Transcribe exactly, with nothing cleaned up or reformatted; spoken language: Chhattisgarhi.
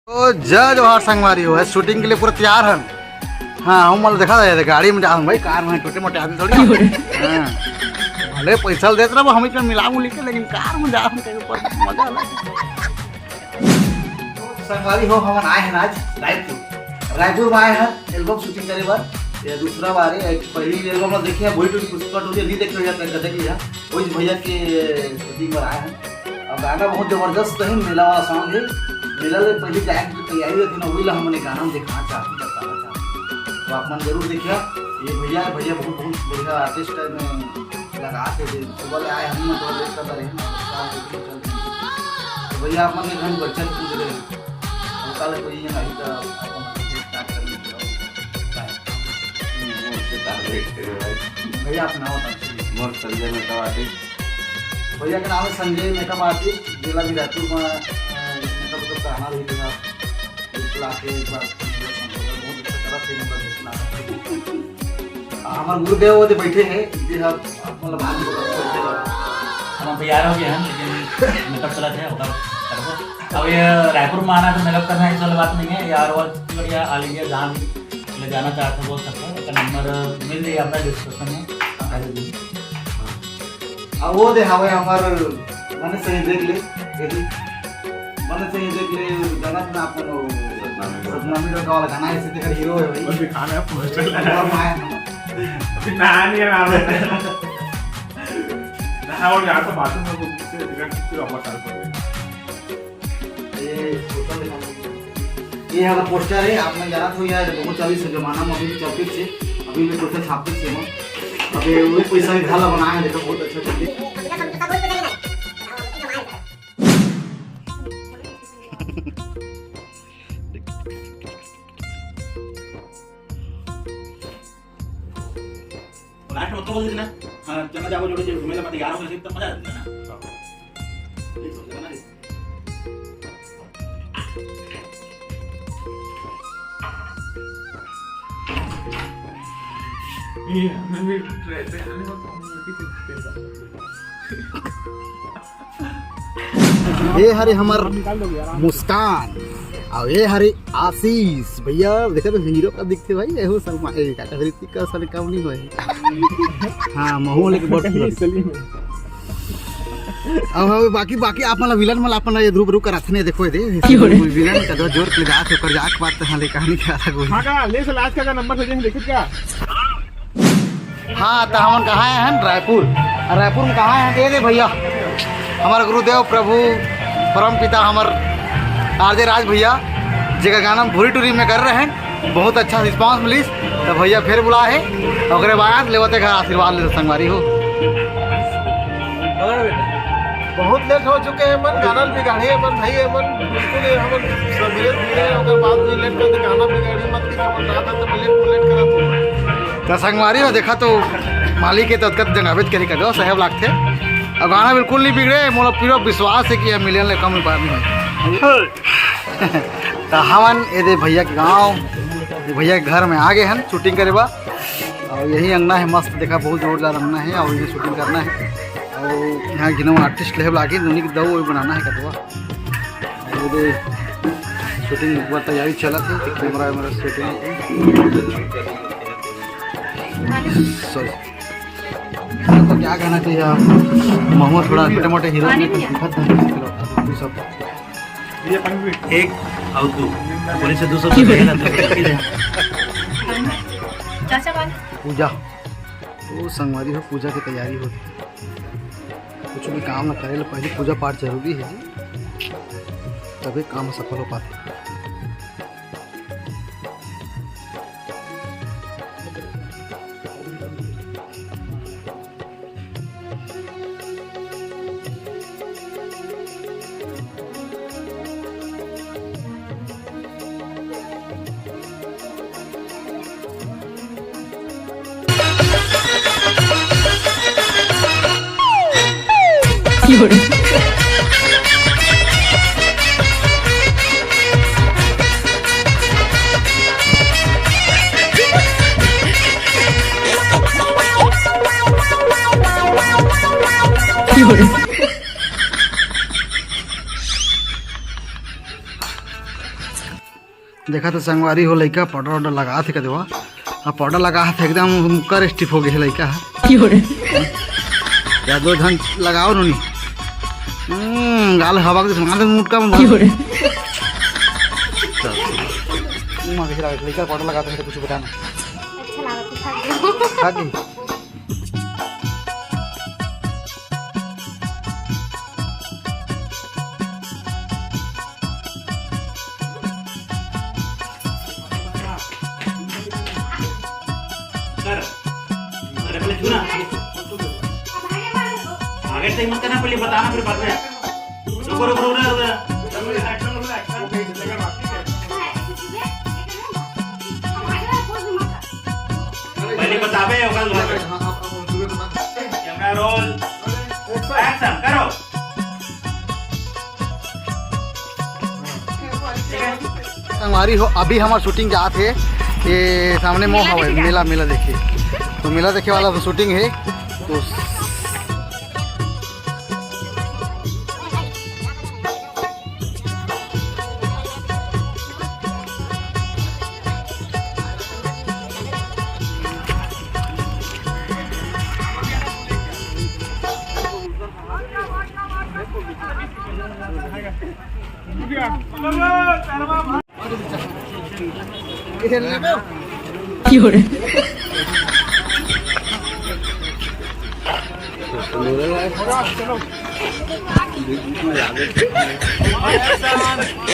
ओ जय जोहार संगवारी हो, shooting के लिए पूरा तैयार हन। हाँ, हम मतलब देखा था, गाड़ी में जाहूँ भाई, कार में, छोटे मोटे आदमी थोड़ी। हाँ, भले पैसा देत रहो, हम इसमें मिला मुली के, लेकिन कार में जाहूँ कहीं ऊपर मजा अलग। संगवारी हो, हमन आए हैं आज रायपुर। रायपुर में आए हैं album shooting करे बर। ये दूसरा बार है। एक पहली album में देखे हैं, वही टू पुष्पा टू, ये नहीं देखे हो जाता, देख लिया। वही भैया के shooting पर आए हैं। और गाना बहुत जबरदस्त है, मेला वाला song है। मेला ले पहले जाए की तैयारी रहती ना, वही ला हमने गाना में दिखाना चाहते, बताना चाहते। तो आप मन जरूर देखिए। ये भैया, भैया बहुत, बहुत बढ़िया artist है। मैं लगा के दे, सुबह ले आए हम, थोड़ा लेट कर रहे हैं। तो भैया, आप मन के घर में बच्चा पूछ रहे हैं, हम कल कोई ये नहीं तो आप मन के start कर दीजिए। भैया, आप नाम बताइए। मोर संजय मेहता बाटे। भैया के नाम है संजय मेकअप आर्टिस्ट, जिला भी रायपुर में, अ, मेकअप उकअप कराना भी था। बिल्कुल आके एक बार बहुत अच्छा तरह से मतलब देखना। आ, हमारे गुरुदेव वो बैठे हैं, ये सब मतलब बात नहीं करते हैं। हम तैयार हो गए हैं, लेकिन मेकअप चला थे, होगा करबो। अब ये रायपुर में आना तो मेकअप करना है, इस वाली बात नहीं है यार। और बढ़िया, all India जहाँ भी ले जाना चाहते हो, बोल सकते हो। उसका नंबर मिल जाइए अपना डिस्क्रिप्शन में। अब वो दे हवे हमर, मने सही देख ले, यदि मने सही देख ले, गाना ना अपन वो सतनामी। सतनामी का वाला गाना है, इसे तेरा हीरो है भाई। अभी खाना है, पोस्टर लगा। और मैं अभी नहा नहीं रहा मैं। नहा और यहाँ से बाथरूम में घुस के फिर वापस आ पड़े। ये पोस्टर दिखा दो। ये हमारा पोस्टर है, आप मन जानत हो यार, बहुत चालीस के जमाना में अभी भी चलते थे, अभी भी पोस्टर छापते थे हम। अभी वो पैसा भी घाला बनाए हैं, देखो बहुत अच्छा चीज है। लास्ट में तो बोल देना, हाँ, चला जाओ, जोड़े, जोड़े, घूमे ला मत, यार, हो गए, तब मजा आ जाता है ना। ये सोच लेना, ये हमें भी रहते हैं, हमें भी रहते हैं। ये हरे हमर मुस्कान, अउ ये हरे आशीष भैया। देखा तो हीरो का दिखते भाई, एहो सलमान, ए, का कहते, ऋतिक का सर कम नहीं होए। हाँ, महू लेके बहुत ये सलीम है। अब हम बाकी, बाकी आप मतलब विलन मतलब अपन ये रूबरू कराथने, देखो ये दे। क्यों रे? विलन का दो जोर के जात ओकर जात बात हाँ ले कहानी क्या अलग होई। हाँ का, ले से लास्ट का, का नंबर से देख, देखित का? हाँ, तो हमन कहाँ आए हैं? रायपुर। और रायपुर में कहाँ आए हैं? ये दे भैया, हमारे गुरुदेव प्रभु परम पिता हमर आरजे राज भैया, जेकर गाना हम भूरी टूरी में कर रहे हैं, बहुत अच्छा रिस्पांस मिलिस। तो भैया फिर बुला है, ओकरे बाद लेवते घर आशीर्वाद ले संगवारी हो। बहुत लेट हो चुके हैं मन, गाना बिगाड़े हैं मन, भाई है मन, बिल्कुल ये हमन सबेरे भिड़े हैं, ओकर बाद भी लेट कर दे, गाना बिगाड़ी मत कि हमन रात तक लेट, लेट करत हो। तो संगवारी हो, देखा तो मालिक के तो कत जंगाबेच करी कर दो, साहेब लागथे। अब गाना बिल्कुल नहीं बिगड़े, मोला पूरा विश्वास है कि ये मिलियन ले कम में पार नहीं होई। तो हमन ये दे भैया के गाँव, ये भैया के घर में आ गए हैं शूटिंग करे बा। और यही अंगना है मस्त, देखा बहुत जोरदार अंगना है और यही शूटिंग करना है। और यहाँ गिनो आर्टिस्ट लेहब लागे, नोनी के दऊ वही बनाना है कटवा। और ये दे शूटिंग एक बार तैयारी चलत है, तो कैमरा वैमरा सेटिंग। सॉरी, तो क्या कहना चाहिए आप? महुआ थोड़ा छोटे मोटे हीरो पानी में नहीं है। दिखत है, सब। एक और दो, बोले से दो सौ तो ले लेते हैं। चाचा वाला। पूजा, वो संगवारी हो, पूजा की तैयारी होती। कुछ भी काम ना करे ले पहले पूजा पाठ जरूरी है जी, तभी काम सफल हो पाते। देखा तो संगवारी हो, लइका पाउडर वाउडर लगा थे कदवा। अब पाउडर लगा थे, एकदम मुक्का स्टिफ हो गए लइका ह। क्यों रे? या दो झन लगाओ नोनी। हम्म, गाल हवा के सुना दे मुटका में। क्यों रे? चल। मुंह में लइका पाउडर लगा थे, कुछ बताना। अच्छा लगा तो खा गई। खा गई। कर। अरे पहले छूना। आगे से मत करना, पहले बताना, फिर बाद में। रुको, रुको, रुको, रुको। पहले बताबे, ओकर बाद। Camera roll. एक्शन, करो। संगवारी हो, अभी हमार शूटिंग जात हे, ये सामने मो हवे, मेला, मेला देखे। तो मेला देखे वाला शूटिंग हे। तो